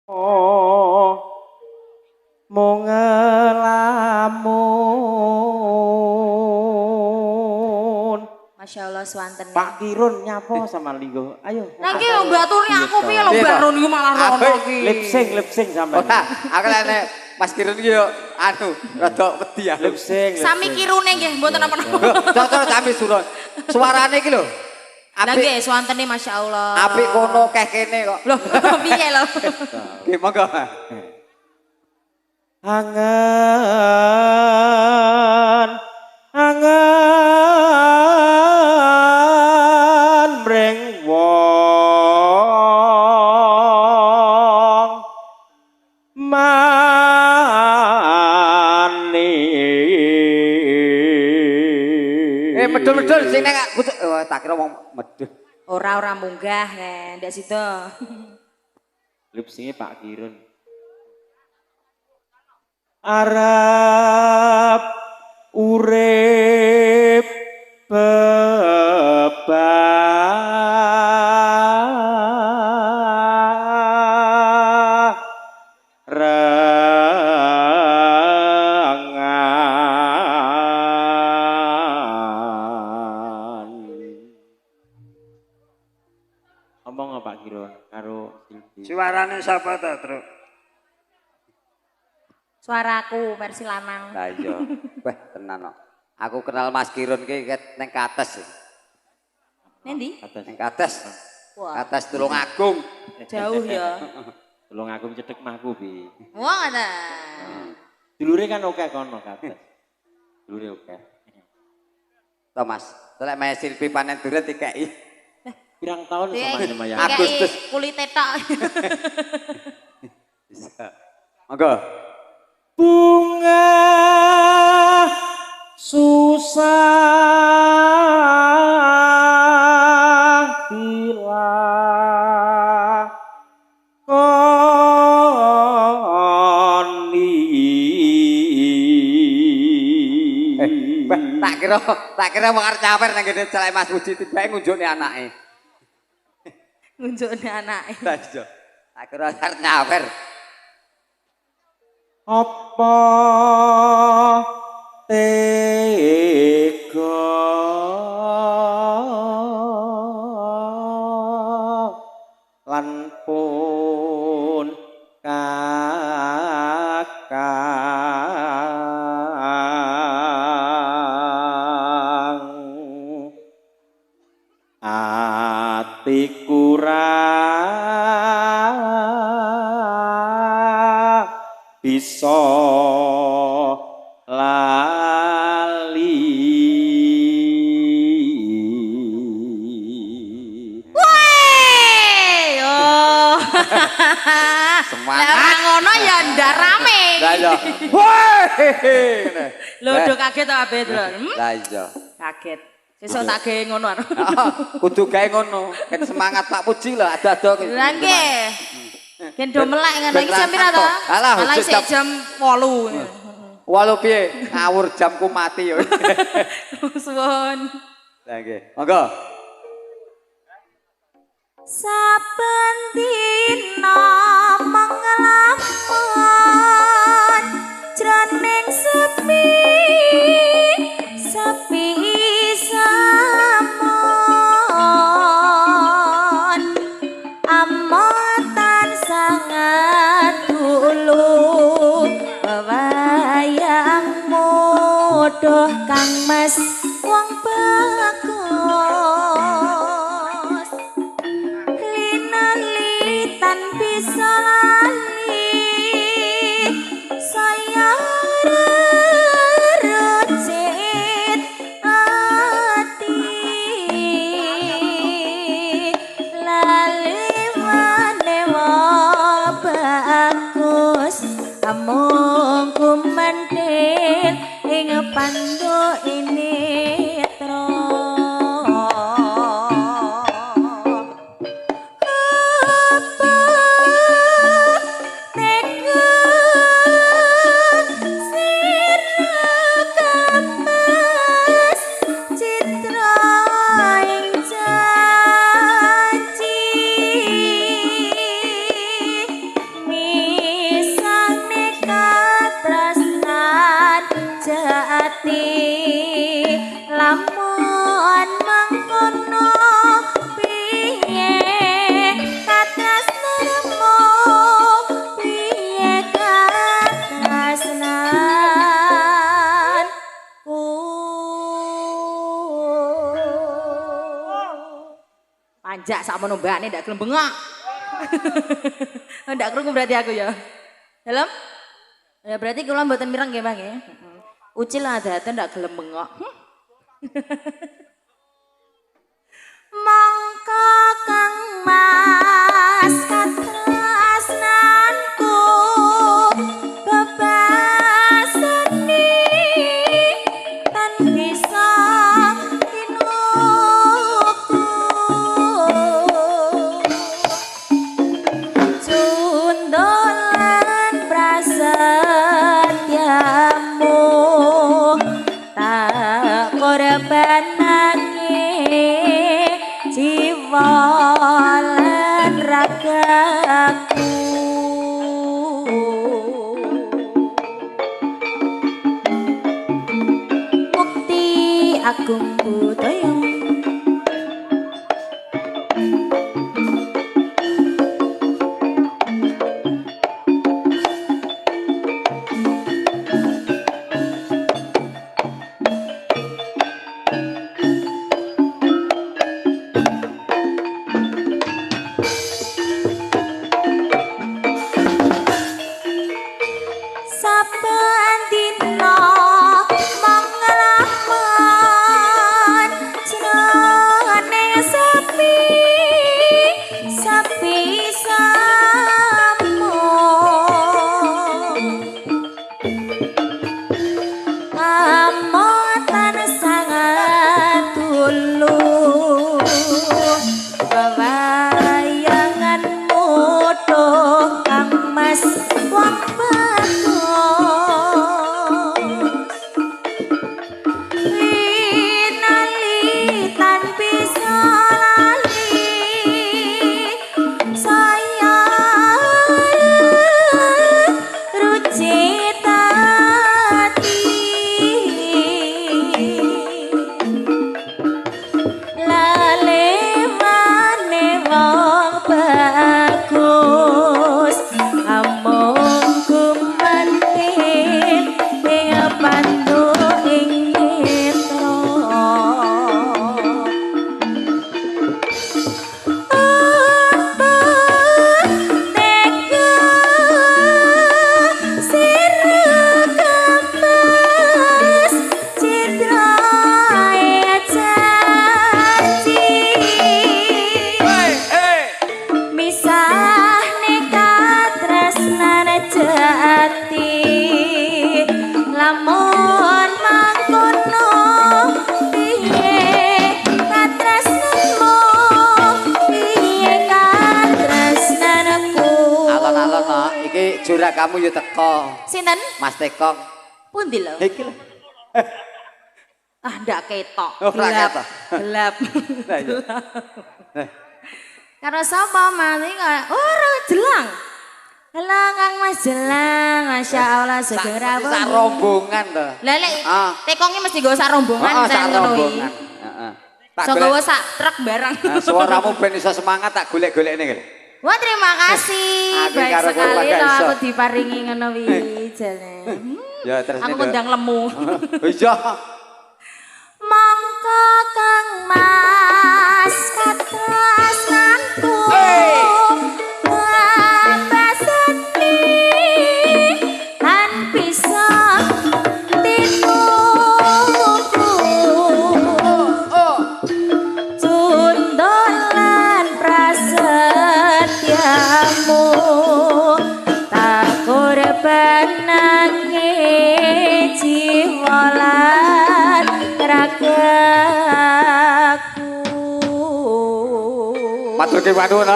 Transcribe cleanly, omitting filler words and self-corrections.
Mung ngelamun. Masya Allah suwantene. Pak Kirun nyapa sama Linggo. Ayo. Lah iki mbaturi aku piye lho Mbak Run iku malah rono iki. Lip sync, lip sync sampean. Ora, aku lek Mas Kirun iki yo anu rada wedi aku. Lip sync. Sami kirune nggih mboten napa-napa. Cocok sami suara. Suarane iki lho. Lah nggih suwantene Masya Allah. Apik kono keh kene kok. Lho piye lho. Nggih monggo. Angen angen mring wong manis. Medul-medul sing nek oh, tak kira wong medul. Ora ora munggah ndak sida. Lip sync Pak Kirun. Arab urip bebarengan. Omong Pak Kirun karo Silvi. Suarane sapa ta, Truk? Suaraku versi lanang. Lah iya. Wah, tenan kok. Aku kenal Mas Kirun ki ket ning Kates. Ning ndi? Ning Kates. Kates Tulungagung. Jauh ya. Tulungagung cedhek mahku bi. Wah, ngono. Dulure kan akeh kono Kates. Dulure akeh. To Mas, lek Mas Silvi panen duren dikeki. Pirang tahun sama ya. Agustus kulite tok. Bisa. Monggo. Bunga susah dilakoni. Tak kira wong arep nyawer nang ngene celek Mas Puji tibake ngunjukne anake. Ngunjukne anake. Lah iya. Tak kira arep nyawer. Apa tega lan pun kakang atiku ra bisa lali. Weh, oh. Semangat. Lah ora ngono ya ndak rame. Lah iya. Weh. Lho do kaget ta kabeh, Tron. Lah iya. Kaget. Sesuk tak gawe ngono. Kudu gawe ngono. Ken semangat Pak Puji lho ado-ado. Lah nggih. Gen do melek ngono iki jam pira to? Alah isih jam 8. 8 piye? Ngawur jamku mati yo. Suwun. Lah nggih. Monggo. Saben dina menglamun jroning sepi sepi samon amotan sangat dulu wayangmu doh Kang Mas wong bagus linalitan bisa lali saya recit ati lali mane wong bagus amung kumentil ing pandu ini tro. Apa tega sira kamas citra ing janji. Nanjak sakmono mbakne ndak gelem bengok. Ndak krungu berarti aku ya. Dalem? Ya berarti kula mboten mireng nggih, Bang nggih. Ucil ada-ada ndak gelem bengok. Mongko Kang Mas katresnanku bebaseni tan bisa tinuku cundolan prasetyamu tak korbanake jiwa lan ragaku. Mukti agung budaya. Saben dina mung nglamun jroning sepi sepi sampun amotan sangat tulus wewayangan mudo Kang Mas wong bagus linali tan bisa lali saya rucit ati lalewane wong bagus amung gumanti ing pandu ing netra. Tega sira kamas citrae janji misahne katresnan jati lamun mangkono piye katresnanmu piye katresnanku. Alon-alon no, iki jurakamu yo teko. Sinten? Mas Tekong. Pundi lho? Iki lho. Ah ndak ketok. Ora Gelap. ketok. Gelap. Lah iya. Karo sapa Mas? Iki kaya ora jelang. Halo Kang Mas Jelang, Masya Allah sugeng rawuh. Sak rombongan to. Lah lek Ah. tekonge mesti nggawa sak rombongan Heeh, sak saya ngono iki. rombongan. Heeh. Tak So golek. nggawa sak truk barang. Nah, suaramu ben iso semangat tak golek-golekne iki. Wah terima kasih. Aku Baik karo kowe sekali pakai toh iso. aku diparingi ngono wi jane. Ya terus Aku ngundang lemu. Iya. Mongko Kang Mas katresnanku bebaseni tan bisa tinuku cundolan prasetyamu tak korbanake jiwa lan ragaku. Matur nuwun.